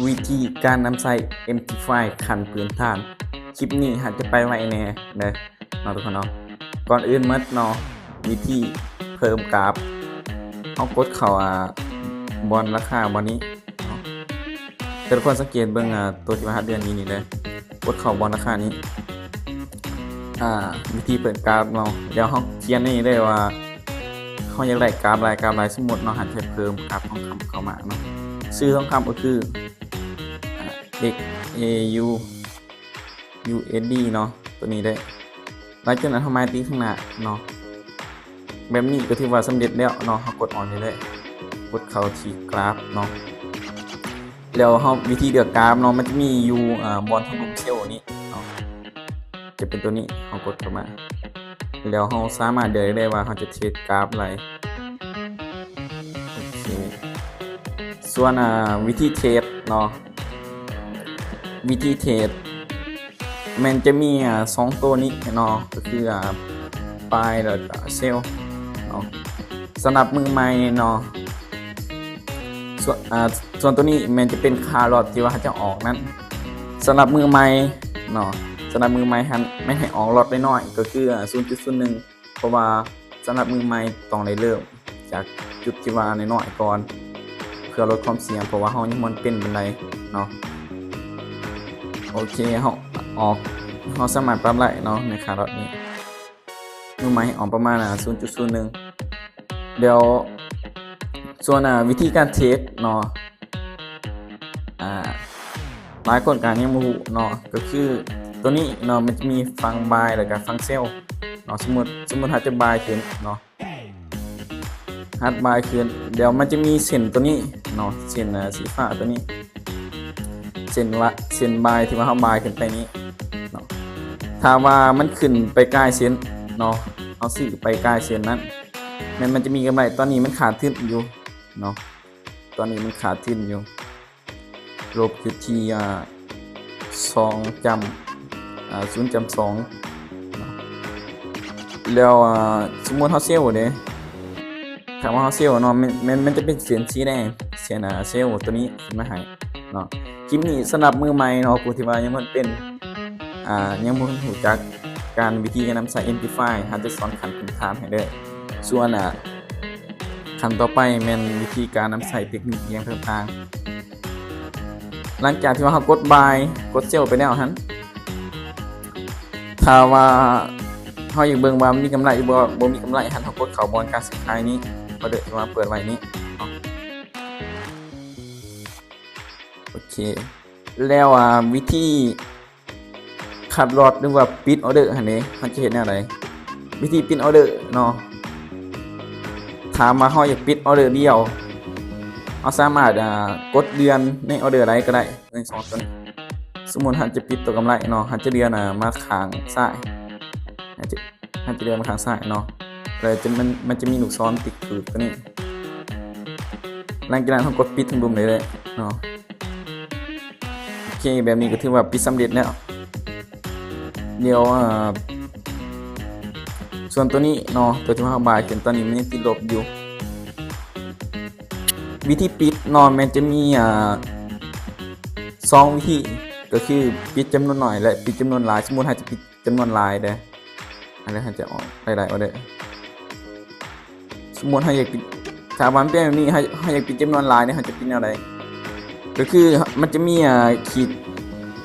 ວິທີການນຳໃຊ້ ເອັມທີໄຟ ຂັ້ນພື້ນຖານ. ຄລິບນີ້ເຮົາຈະໄປໄວແດ່ເດີເນາະທຸກຄົນເນາະ. ກ່ອນອື່ນໝົດເນາະ ວິທີເພີ່ມກາບ ເຮົາກົດເຂົ້າ ອ່າ ບ່ອນລາຄາບ່ອນນີ້ເນາະ. ແຕ່ທຸກຄົນສັງເກດເບິ່ງ ອ່າ ຕົວທີ່ວ່າເດືອນນີ້ນີ້ເດີ ກົດເຂົ້າບ່ອນລາຄານີ້ ອ່າ ວິທີເພີ່ມກາບເນາະ. ດຽວເຮົາຂຽນໃນນີ້ເລີຍວ່າ ເຮົາຢາກໄດ້ກາບຫຼາຍ ກາບຫຼາຍ. ສົມມຸດເນາະ ເຮົາຈະເພີ່ມກາບທອງຄຳເຂົ້າມາເນາະ. ຊື່ທອງຄຳກໍຄື ອ່າ ເອັກ ເອ ຢູ ຢູ ເອສ ດີ ເນາະ ຕົວນີ້ເດີ. ຫຼັງຈາກນັ້ນເຮົາມາທີ່ຂ້າງໜ້າເນາະ ແບບນີ້ກໍຖືວ່າສຳເລັດແລ້ວເນາະ. ເຮົາກົດອອກນີ້ເລີຍ ກົດເຂົ້າທີ່ກາບເນາະ. ແລ້ວເຮົາ ວິທີເລືອກກາບເນາະ ມັນຈະມີຢູ່ ອ່າ ບ່ອນທາງລຸ່ມເຊວນີ້ເນາະ ຈະເປັນຕົວນີ້. ເຮົາກົດເຂົ້າມາ ແລ້ວເຮົາສາມາດເລືອກໄດ້ວ່າເຮົາຈະເທຣດກາບໃດ. ໂອເຄ ສ່ວນ ອ່າ ວິທີເທຣດເນາະ ວິທີເທຣດ ແມ່ນຈະມີ ອ່າ ສອງໂຕນີ້ເນາະ ກໍຄື ອ່າ ບາຍ ແລ້ວກໍເຊວເນາະ. ສຳລັບມືໃໝ່ເນາະ ສ່ວນ ອ່າ ສ່ວນໂຕນີ້ແມ່ນຈະເປັນຄ່າລອດທີ່ວ່າເຮົາຈະອອກນັ້ນ. ສຳລັບມືໃໝ່ເນາະ ສຳລັບມືໃໝ່ຫັ້ນແມ່ນໃຫ້ອອກລອດນ້ອຍໆ ກໍຄື ອ່າ ສູນຈຸດສູນໜຶ່ງ ເພາະວ່າສຳລັບມືໃໝ່ຕ້ອງໄດ້ເລີ່ມຈາກຈຸດທີ່ວ່ານ້ອຍໆກ່ອນ ເພື່ອລົດຄວາມສ່ຽງ ເພາະວ່າເຮົາຍັງບໍ່ເປັນປານໃດເນາະ. ໂອເຄ ເຮົາອອກ ເຮົາສາມາດປັບໄດ້ເນາະ ໃນຄ່າລອດນີ້ ມືໃໝ່ອອກປະມານ ອ່າ ສູນຈຸດສູນໜຶ່ງ. ແລ້ວສ່ວນ ອ່າ ວິທີການເທຣດເນາະ ອ່າ ຫຼາຍຄົນກໍຍັງບໍ່ຮູ້ເນາະ ກໍຄືຕົວນີ້ເນາະ ມັນຈະມີຝັ່ງບາຍ ແລ້ວກໍຝັ່ງເຊວເນາະ. ສົມມຸດ ສົມມຸດເຮົາຈະບາຍຂຶ້ນເນາະ ເຮົາບາຍຂຶ້ນ ດຽວມັນຈະມີເສັ້ນຕົວນີ້ເນາະ ເສັ້ນ ອ່າ ສີຟ້າຕົວນີ້ ເສັ້ນວ່າ ເສັ້ນບາຍທີ່ວ່າເຮົາບາຍຂຶ້ນໄປນີ້ເນາະ. ຖ້າວ່າມັນຂຶ້ນໄປກາຍເສັ້ນເນາະ ເຮົາຊື້ໄປກາຍເສັ້ນນັ້ນ ແມ່ນມັນຈະມີກຳໄລ. ຕອນນີ້ມັນຂາດທຶນຢູ່ເນາະ ຕອນນີ້ມັນຂາດທຶນຢູ່ ລົບຢູ່ທີ່ ອ່າ ສອງຈ້ຳ ອ່າ ສູນຈ້ຳສອງເນາະ. ແລ້ວ ອ່າ ສົມມຸດເຮົາເຊວເດ້ ຖ້າວ່າເຮົາເຊວເນາະ ແມ່ນ ແມ່ນ ມັນຈະເປັນເສັ້ນສີແດງ ເສັ້ນ ອ່າ ເຊວຕົວນີ້ຂຶ້ນມາໃຫ້ເນາະ. ຄລິບນີ້ສຳລັບມືໃໝ່ເນາະ ຜູ້ທີ່ວ່າຍັງບໍ່ເປັນ ອ່າ ຍັງບໍ່ຮູ້ຈັກການ ວິທີການນຳໃຊ້ ເອັມທີໄຟ ເຮົາຈະສອນຂັ້ນພື້ນຖານໃຫ້ເດີ. ສ່ວນ ອ່າ ຂັ້ນຕໍ່ໄປແມ່ນວິທີການນຳໃຊ້ເຕັກນິກຫຍັງຕ່າງໆ. ຫຼັງຈາກທີ່ວ່າເຮົາກົດບາຍ ກົດເຊວໄປແລ້ວຫັ້ນ ຖ້າວ່າເຮົາຢາກເບິ່ງວ່າມີກຳໄລຫຼືບໍ່ ບໍ່ມີກຳໄລຫັ້ນ ເຮົາກົດເຂົ້າບ່ອນການຊື້ຂາຍນີ້ ອອເດີທີ່ວ່າເປີດໄວ້ນີ້ເນາະ. ໂອເຄ ແລ້ວ ອ່າ ວິທີຄັດລອດ ຫຼືວ່າປິດອອເດີຫັ້ນເດ ເຮົາຈະເຮັດແນວໃດ? ວິທີປິດອອເດີເນາະ ຖ້າວ່າເຮົາຢາກປິດອອເດີດຽວ ເຮົາສາມາດ ອ່າ ກົດເລື່ອນໃນອອເດີໃດກໍໄດ້ ໃນສອງຕົວນີ້. ສົມມຸດເຮົາຈະປິດຕົວກຳໄລເນາະ ເຮົາຈະເລື່ອນ ອ່າ ມາຂ້າງຊ້າຍ ເຮົາຈະ ເຮົາຈະເລື່ອນມາຂ້າງຊ້າຍເນາະ ແລ້ວຈະ ມັນ ມັນຈະມີລູກສອນຕິກຖືກຕົວນີ້. ຫຼັງຈາກນັ້ນເຮົາກົດປິດທັງດຸມໄດ້ເລີຍເນາະ. ໂອເຄ ແບບນີ້ກໍຖືວ່າປິດສຳເລັດແລ້ວ. ດຽວ ອ່າ ສ່ວນຕົວນີ້ເນາະ ຕົວທີ່ວ່າເຮົາບາຍຂຶ້ນ ຕອນນີ້ມັນຍັງຕິດລົບຢູ່. ວິທີປິດເນາະ ແມ່ນຈະມີ ອ່າ ສອງວິທີ ກໍຄືປິດຈຳນວນໜ້ອຍ ແລະ ປິດຈຳນວນຫຼາຍ. ສົມມຸດເຮົາຈະປິດຈຳນວນຫຼາຍເດີ ອັນນີ້ເຮົາຈະອອກໄດ້ຫຼາຍອອເດີ. ສົມມຸດເຮົາຢາກປິດ ຖ້າວ່າມັນເປັນແບບນີ້ ເຮົາ ເຮົາຢາກປິດຈຳນວນຫຼາຍນີ້ ເຮົາຈະປິດແນວໃດ? ກໍຄືມັນຈະມີ ອ່າ ຂີດ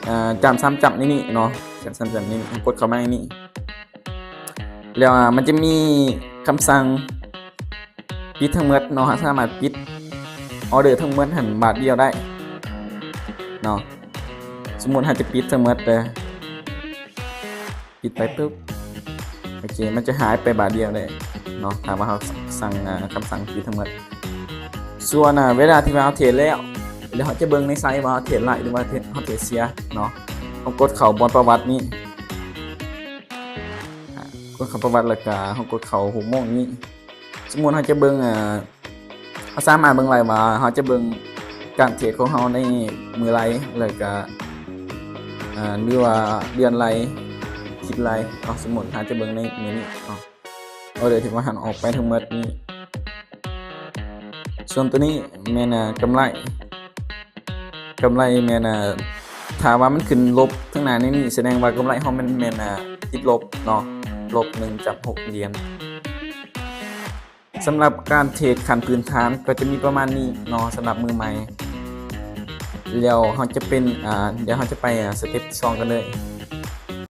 ອ່າ ຈ້ຳສາມຈ້ຳໃນນີ້ເນາະ ຈ້ຳສາມຈ້ຳໃນນີ້ ເຮົາກົດເຂົ້າມາໃນນີ້ ແລ້ວ ອ່າ ມັນຈະມີຄຳສັ່ງປິດທັງໝົດເນາະ ເຮົາສາມາດປິດອອເດີທັງໝົດຫັ້ນບາດດຽວໄດ້ເນາະ. ສົມມຸດເຮົາຈະປິດທັງໝົດເດີ ປິດໄປປຶບ ໂອເຄ ມັນຈະຫາຍໄປບາດດຽວເລີຍເນາະ ຖ້າວ່າເຮົາສັ່ງ ອ່າ ຄຳສັ່ງປິດທັງໝົດ. ສ່ວນ ອ່າ ເວລາທີ່ວ່າເຮົາເທຣດແລ້ວ ແລ້ວເຮົາຈະເບິ່ງໃນໄຊວ່າເຮົາເທຣດໄລ່ ຫຼືວ່າເທຣດ ເຮົາເທຣດເສຍເນາະ. ເຮົາກົດເຂົ້າບ່ອນປະຫວັດນີ້ ອ່າ ກົດເຂົ້າປະຫວັດ ແລ້ວກະເຮົາກົດເຂົ້າຫົກໂມງນີ້. ສົມມຸດເຮົາຈະເບິ່ງ ອ່າ ເຮົາສາມາດເບິ່ງໄດ້ວ່າເຮົາຈະເບິ່ງການເທຣດຂອງເຮົາໃນມື້ໃດ ແລ້ວກະ ອ່າ ຫຼືວ່າເດືອນໃດ ທິດໃດເນາະ. ສົມມຸດເຮົາຈະເບິ່ງໃນມື້ນີ້ເນາະ ອອເດີທີ່ວ່າຫັ້ນອອກໄປທັງໝົດນີ້. ສ່ວນຕົວນີ້ແມ່ນ ອ່າ ກຳໄລ ກຳໄລແມ່ນ ອ່າ ຖ້າວ່າມັນຂຶ້ນລົບທາງໜ້າໃນນີ້ ສະແດງວ່າກຳໄລເຮົາມັນແມ່ນ ອ່າ ຕິດລົບເນາະ ລົບໜຶ່ງຈຸດຫົກຫຼຽນ. ສຳລັບການເທຣດຂັ້ນພື້ນຖານກໍຈະມີປະມານນີ້ເນາະ ສຳລັບມືໃໝ່. ແລ້ວເຮົາຈະເປັນ ອ່າ ດຽວເຮົາຈະໄປ ອ່າ ສະເຕັບສອງກັນເລີຍ.